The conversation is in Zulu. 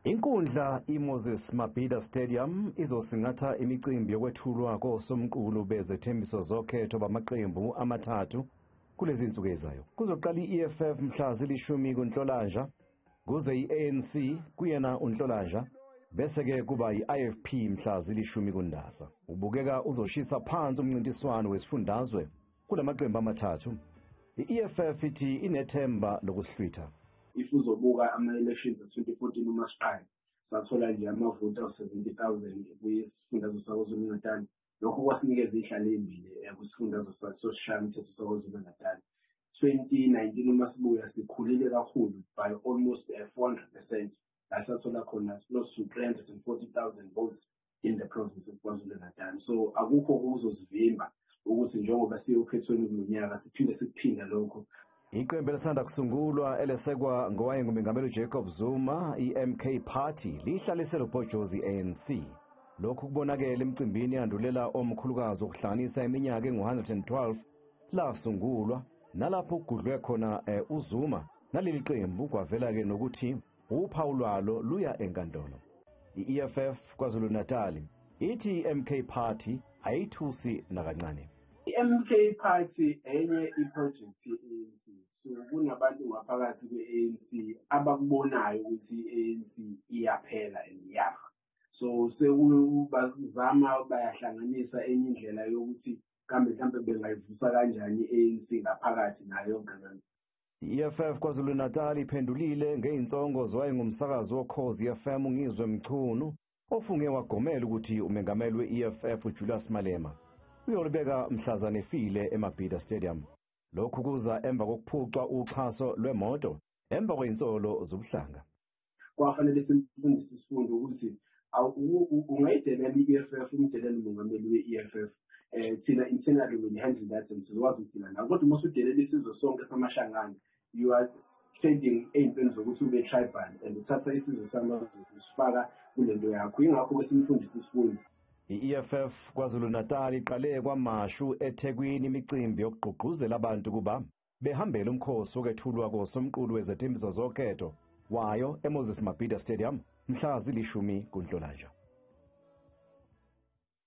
Inkundla iMoses Mabhida Stadium izosingatha imicimbi yokwethulwa kosomqulu bezethembiso zokhetho bamaqembu amathathu kulezi zinsuku ezayo. Kuzoqala i-EFF mhla zili-10 kuNhlolanja, kuze i-ANC kuyena uNhlolanja, bese-ke kuba i-IFP mhla zili-10 kuNdasa. Ubukeka uzoshisa phansi umncintiswano wesifundazwe kulamaqembu amathathu. I-EFF ithi inethemba lokusihlwitha. If uzobuka ama-elections a-2014, uma siqala sathola nje amavoti awu-70,000 kwisifundazwe saKwaZulu-Natal. Lokho kwasinikeza izihlalo ezimbili kwisifundazwe sosishayamthetho saKwaZulu-Natal. 2019 uma sibuya, sikhulile kakhulu by almost 400%, la sathola khona close to 340,000 votes in the province of KwaZulu-Natal. So akukho okuzosivimba ukuthi njengoba siye okhethweni kulo nyaka siphinde sikuphinda lokho. Iqembu elisanda kusungulwa elesekwa ngowayengumengameli uJacob Zuma, i-MK Party, lihlalise lobhojozi i-ANC. Lokhu kubonakele emcimbini yandulela omkhulukazi wokuhlanganisa iminyaka engu-112 lasungulwa, nalapho kugudlwe khona uZuma naleli qembu, kwavela-ke nokuthi uphawu lwalo luya enkantolo. I-EFF KwaZulu-Natal ithi i-MK Party ayithusi nakancane. I-MK Party enye i-project ye-ANC, so kunabantu ngaphakathi kwe-ANC abakubonayo ukuthi i-ANC iyaphela and iyafa, so sekubazama bayahlanganisa enye indlela yokuthi kambe mhlampe bengayivusa kanjani i-ANC ngaphakathi nayo yonke lento. I-EFF KwaZulu-Natal iphendulile ngezinsongo zowayengumsakazi woKhozi FM uNgizwe Mchunu, ofunge wagomela ukuthi umengameli we-EFF uJulius Malema uyolibeka mhlazane efile eMabhida Stadium. Lokhu kuza emva kokuphucwa uxhaso lwemoto emva kwezinsolo zobuhlanga. Kwafanele simfundise isifundo ukuthi ungayidelela i-EFF, umdelele umongameli we-EFF, thina internally will handle that and sizokwazi ukudila nawo, kodwa uma usudelela isizwe sonke samaShangane, you are trading ey'ntweni zokuthi ube tribal and uthatha isizwe samaZulu usifaka kule nto yakho. Yingakho-ke simfundise isifundo. I-EFF KwaZulu-Natal iqale kwaMashu eThekwini imicimbi yokugqugquzela abantu kuba behambele umkhosi wokwethulwa kosomqulu wezethembiso zokhetho wayo eMoses Mabhida Stadium mhla zili-10 kuNhlolanja.